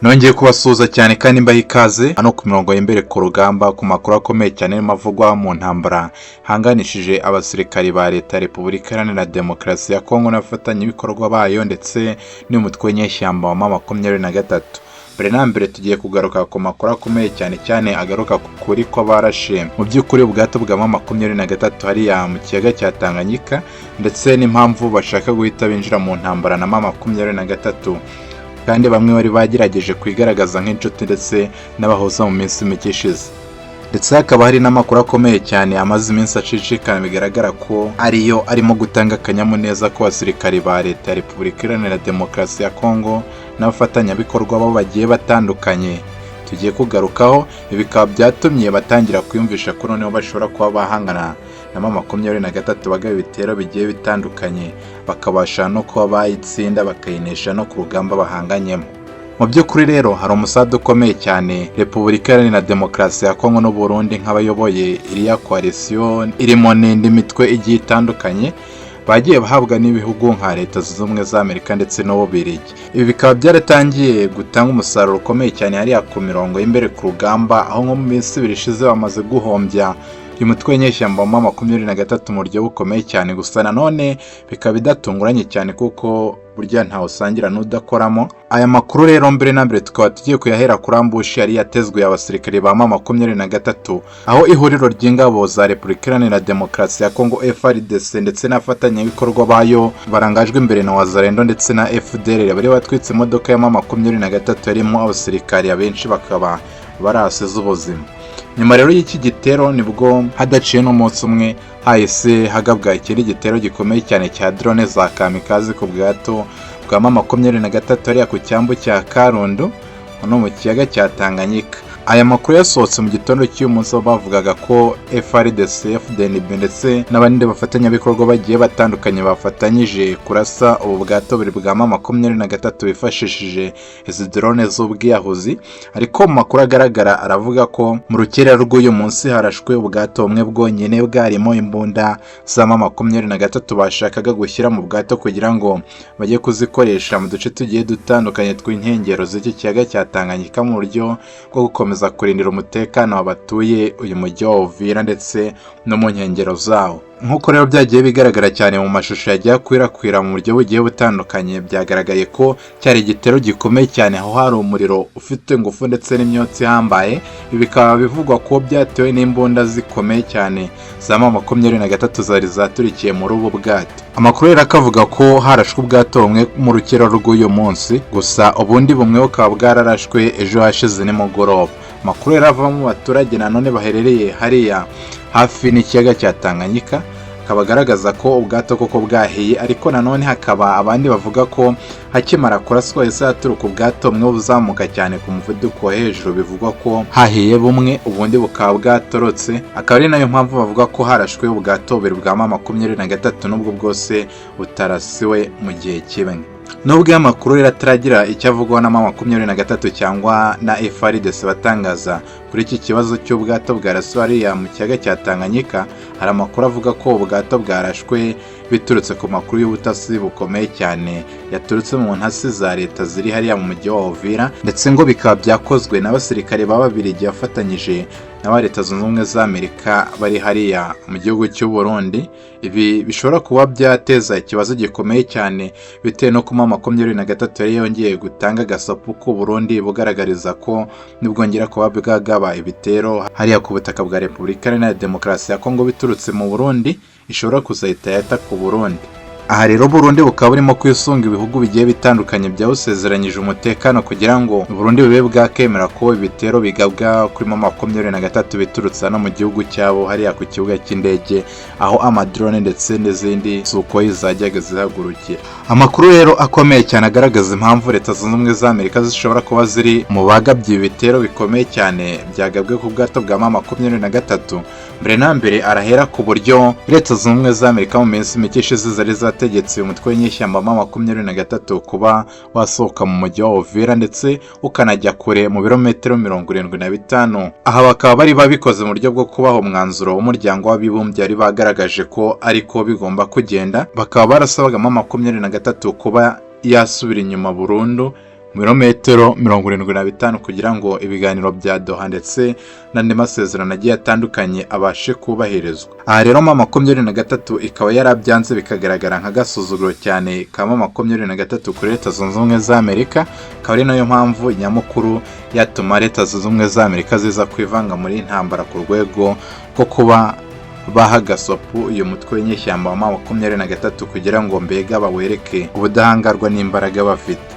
Nongeye kubasuhuza cyane kandi mbaha ikaze hano ku mirongo y'imbere ku rugamba, ku makuru akomeye cyane arimo avugwa mu ntambara hanganishije abasirikari ba leta ya Repubulika Iharanira Demokarasi ya Kongo n'abafatanyabikorwa bayo ndetse n'umutwe w'inyeshyamba wa M23. Mbere na mbere tugiye kugaruka ku makuru akomeye cyane cyane agaruka ku kuri kw'abarashe mu by'ukuri ubwato bwa M23 hariya mu kiyaga cya Tanganyika, ndetse n'impamvu bashaka guhita binjira mu ntambara na M23, kandi bamwe bari bagerageje kwigaragaza nk'inshuti ndetse n'abahoza mu minsi mike ishize. Ndetse hakaba hari n'amakuru akomeye cyane amaze iminsi acicikana, bigaragara ko ariyo arimo gutanga akanyamuneza ku basirikari ba leta ya Repubulika Iharanira Demokarasi ya Kongo n'abafatanyabikorwa bo bagiye batandukanye tugiye kugarukaho. Ibi bikaba byatumye batangira kwiyumvisha ko noneho bashobora kuba bahangana na M23, bagaba ibitero bigiye bitandukanye, bakabasha no kuba bayitsinda, bakayinesha no ku rugamba bahanganyemo. Mu by'ukuri rero hari umusada ukomeye cyane Repubulika Iharanira Demokarasi ya Kongo n'u Burundi nk'abayoboye iriya coalition irimo n'indi mitwe igiye itandukanye bagiye bahabwa n'ibihugu nka Leta Zunze Ubumwe za Amerika ndetse n'Ububiligi. Ibi bikaba byaratangiye gutanga umusaruro ukomeye cyane hariya ku mirongo y'imbere ku rugamba, aho nko mu minsi 2 ishize bamaze guhombya uyu mutwe w'inyeshyamba wa M23 mu buryo bukomeye cyane. Gusa nanone bikaba bidatunguranye cyane kuko burya ntawe usangira n'udakoramo. Aya makuru rero mbere na mbere tukaba tugiye kuyahera kuri ambushi yari yatezwe abasirikare ba M23, aho ihuriro ry'ingabo za Repubulika Iharanira Demokarasi ya Kongo FARDC ndetse n'abafatanyabikorwa bayo barangajwe imbere na Wazalendo ndetse na FDLR bari batwitse imodoka ya M23 yarimo abasirikare, abenshi bakaba barahasize ubuzima. Nyuma rero y'iki gitero nibwo hadaciye n'umunsi umwe hahise hagabwa ikindi gitero gikomeye cyane cya drone za kamikaze ku bwato bwa M23 hariya ku cyambu cya Karundu no mu kiyaga cya Tanganyika. Aya makuru yasohotse mu gitondo cy'uyu munsi, aho bavugaga ko FARDC, FDNB ndetse n'abandi bafatanyabikorwa bagiye batandukanye bafatanyije kurasa ubu bwato buri bwa M23 bifashishije izi drone z'ubwiyahuzi. Ariko mu makuru agaragara aravuga ko mu rukerera rw'uyu munsi harashwe ubwato bumwe bwonyine bwarimo imbunda za M23 bashakaga gushyira mu bwato kugira ngo bajye kuzikoresha mu duce tugiye dutandukanye tw'inkengero z'iki kiyaga cya Tanganyika, mu buryo bwo gukomeza kurindira umutekano w'abatuye uyu mujyi wa Uvira ndetse no mu nkengero zawo. Nk'uko rero byagiye bigaragara cyane mu mashusho yagiye akwirakwira mu buryo bugiye butandukanye, byagaragaye ko cyari igitero gikomeye cyane, aho hari umuriro ufite ingufu ndetse n'imyotsi ihambaye. Ibi bikaba bivugwa ko byatewe n'imbunda zikomeye cyane za M23 zari zaturikiye muri ubu bwato. Amakuru rero akavuga ko harashwe ubwato bumwe mu rukero rw'uyu munsi gusa, ubundi bumwe bukaba bwararashwe ejo hashize nimugoroba. Amakuru rero ava mu baturage nanone baherereye hariya hafi n'ikiyaga cya Tanganyika akaba agaragaza ko ubwato koko bwahiye, ariko nanone hakaba abandi bavuga ko hakimara kuraswa hahise haturuka ubwato bumwe buzamuka cyane ku muvuduko wo hejuru, bivugwa ko hahiye bumwe ubundi bukaba bwatorotse. Akaba ari nayo mpamvu bavuga ko harashwe ubwato bubiri bwa M23 n'ubwo bwose butarasiwe mu gihe kimwe. Nubwo aya makuru rero ataragira icyo avugwaho na M23 cyangwa na FARDC batangaza kuri iki kibazo cy'ubwato bwarasiwe hariya mu kiyaga cya Tanganyika, hari amakuru avuga ko ubwato bwarashwe biturutse ku makuru y'ubutasi bukomeye cyane yaturutse mu ntasi za leta ziri hariya mu mujyi wa Uvira, ndetse ngo bikaba byakozwe n'abasirikare b'Ababiligi bafatanyije n'aba Leta Zunze Ubumwe za Amerika bari hariya mu gihugu cy'u Burundi. Ibi bishobora kuba byateza ikibazo gikomeye cyane bitewe no kuba M23 yari yongeye gutanga agasopo k'u Burundi, bugaragariza ko nibwongera kuba bwagaba ibitero hariya ku butaka bwa Repubulika Iharanira Demokarasi ya Kongo biturutse mu Burundi, ishobora kuzahita yata ku Burundi. Aha rero Burundi bukaba burimo kwisunga ibihugu bigiye bitandukanye byawusezeranyije umutekano kugira ngo Burundi bube bwakemera ko ibitero bigabwa kuri M23 biturutse hano mu gihugu cyabo, hariya ku kibuga cy'indege aho amadrone ndetse n'izindi Sukhoi zajyaga zihagurukira. Amakuru rero akomeye cyane agaragaza impamvu Leta Zunze Ubumwe za Amerika zishobora kuba ziri mu bagabye ibitero bikomeye cyane byagabwe ku bwato bwa M23, mbere na mbere arahera ku buryo Leta Zunze Ubumwe za Amerika mu minsi mike ishize zari zategetse umutwe w'inyeshyamba M23 kuba wasohoka mu mujyi wa Uvira ndetse ukanajya kure mu birometero 75. Aha bakaba bari babikoze mu buryo bwo kubaha umwanzuro w'umuryango w'abibumbye bari bagaragaje ko ariko bigomba kugenda, bakaba barasabaga M23 kuba yasubira inyuma burundu. Mu mu birometero 75 kugira ngo ibiganiro bya Doha ndetse n'andi masezerano agiye atandukanye abashe kubahirizwa. Aha rero M23 ikaba yarabyanze, bikagaragara nk'agasuzuguro cyane ka M23 kuri Leta Zunze Ubumwe za Amerika, akaba ari nayo mpamvu nyamukuru yatuma Leta Zunze Ubumwe za Amerika ziza kwivanga muri intambara ku rwego rwo kuba baha gasopu uyu mutwe w'inyeshyamba wa M23 kugira ngo mbega bawereke ubudahangarwa n'imbaraga bafite.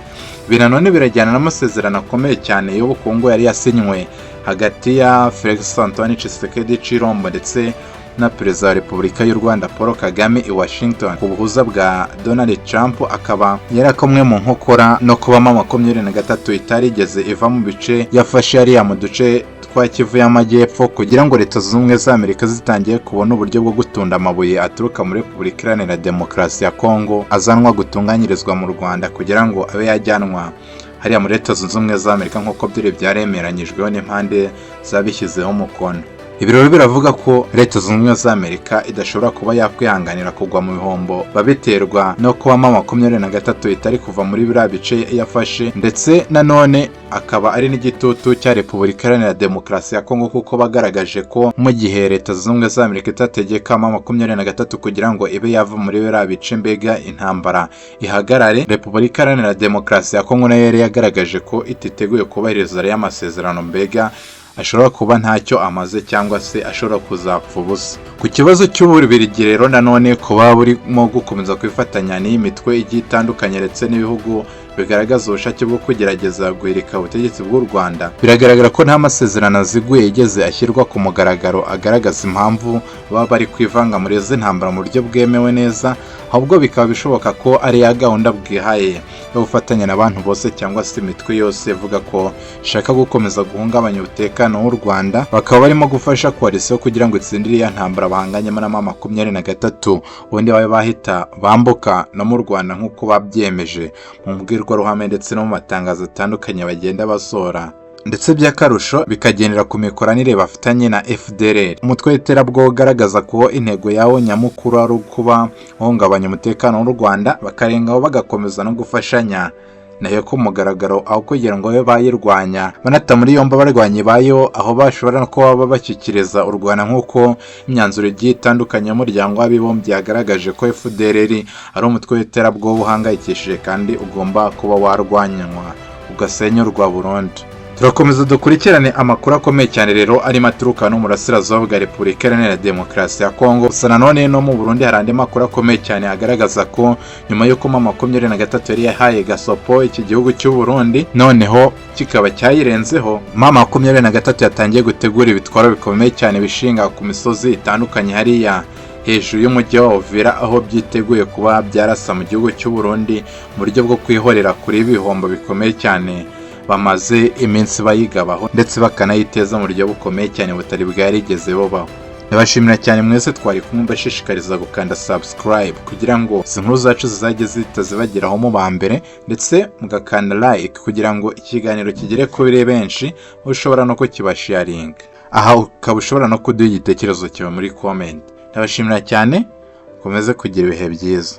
Ibi nanone birajyana n'amasezerano akomeye cyane y'ubukungu yari yasinywe hagati ya Felix Antoine Tshisekedi Tshilombo ndetse na Perezida wa Repubulika y'u Rwanda Paul Kagame i Washington ku buhuza bwa Donald Trump, akaba yarakomwe mu nkokora no kuba M23 itarigeze iva mu bice yafashe hariya mu duce twa Kivu y'Amajyepfo, kugira ngo Leta Zunze Ubumwe za Amerika zitangiye kubona uburyo bwo gutunda amabuye aturuka muri Repubulika Iharanira Demokarasi ya Kongo azanwa gutunganyirizwa mu Rwanda kugira ngo abe yajyanwa hariya muri Leta Zunze Ubumwe za Amerika nk'uko byari byaremeranyijweho n'impande zabishyizeho umukono. Ibi rero biravuga ko Leta Zunze Ubumwe za Amerika idashobora kuba yakwihanganira kugwa mu bihombo babiterwa no kuba M23 itari kuva muri biriya bice yafashe, ndetse nanone akaba ari n'igitutu cya Repubulika Iharanira Demokarasi ya Kongo, kuko bagaragaje ko mu gihe Leta Zunze Ubumwe za Amerika itategeka M23 kugira ngo ibe yava muri biriya bice mbega intambara ihagarare, Repubulika Iharanira Demokarasi ya Kongo nayo yari yagaragaje ko ititeguye kubahiriza ariya masezerano, mbega ashobora kuba ntacyo amaze cyangwa se ashobora kuzapfa ubusa. Ku kibazo cy'Ububiligi rero nanone kuba burimo gukomeza kwifatanya n'iyi mitwe igiye itandukanye ndetse n'ibihugu bigaragaza ubushake bwo kugerageza guhirika ubutegetsi bw'u Rwanda, biragaragara ko nta masezerano aziguye yigeze ashyirwa ku mugaragaro agaragaza impamvu baba bari kwivanga muri izi ntambara mu buryo bwemewe neza, ahubwo bikaba bishoboka ko ari ya gahunda bwihaye yo gufatanya n'abantu bose cyangwa se imitwe yose ivuga ko ishaka gukomeza guhungabanya umutekano w'u Rwanda, bakaba barimo gufasha coalition kugira ngo itsinde iriya ntambara bahanganyemo na M23, ubundi babe bahita bambuka no mu Rwanda nk'uko babyemeje mu mbwirwaruhame ndetse no mu matangazo atandukanye bagenda basohora, ndetse by'akarusho bikagendera ku mikoranire bafitanye na FDLR, umutwe w'iterabwoba ugaragaza ko intego yawo nyamukuru ari ukuba uhungabanya umutekano w'u Rwanda, bakarengaho bagakomeza no gufashanya nayo ku mugaragaro aho kugira ngo babe bayirwanya, banata muri yombi abarwanyi bayo aho bashobora no kuba babashyikiriza u Rwanda, nk'uko imyanzuro igiye itandukanye y'Umuryango w'Abibumbye yagaragaje ko FDLR ari umutwe w'iterabwoba uhangayikishije kandi ugomba kuba warwanywa ugasenyurwa burundu. Turakomeza dukurikirane amakuru akomeye cyane rero arimo aturuka no mu burasirazuba bwa Repubulika Iharanira Demokarasi ya Kongo. Gusa nanone no mu Burundi hari andi makuru akomeye cyane agaragaza ko nyuma y'uko M23 yari yahaye gasopo iki gihugu cy'u Burundi, noneho kikaba cyayirenzeho, M23 yatangiye gutegura ibitwaro bikomeye cyane bishinga ku misozi itandukanye hariya hejuru y'umujyi wa Uvira, aho byiteguye kuba byarasa mu gihugu cy'u Burundi mu buryo bwo kwihorera kuri ibihombo bikomeye cyane bamaze iminsi bayigabaho, ndetse bakanayiteza mu buryo bukomeye cyane butari bwarigeze bubaho. Ndabashimira cyane mwese twari kumwe, mbashishikariza gukanda subscribe kugira ngo izi nkuru zacu zizajye zihita zibageraho mu ba mbere, ndetse mugakanda like kugira ngo ikiganiro kigere kuri benshi, ushobora no kukibasharinga. Aha ukaba ushobora no kuduha igitekerezo cyawe muri comment. Ndabashimira cyane, mukomeze kugira ibihe byiza.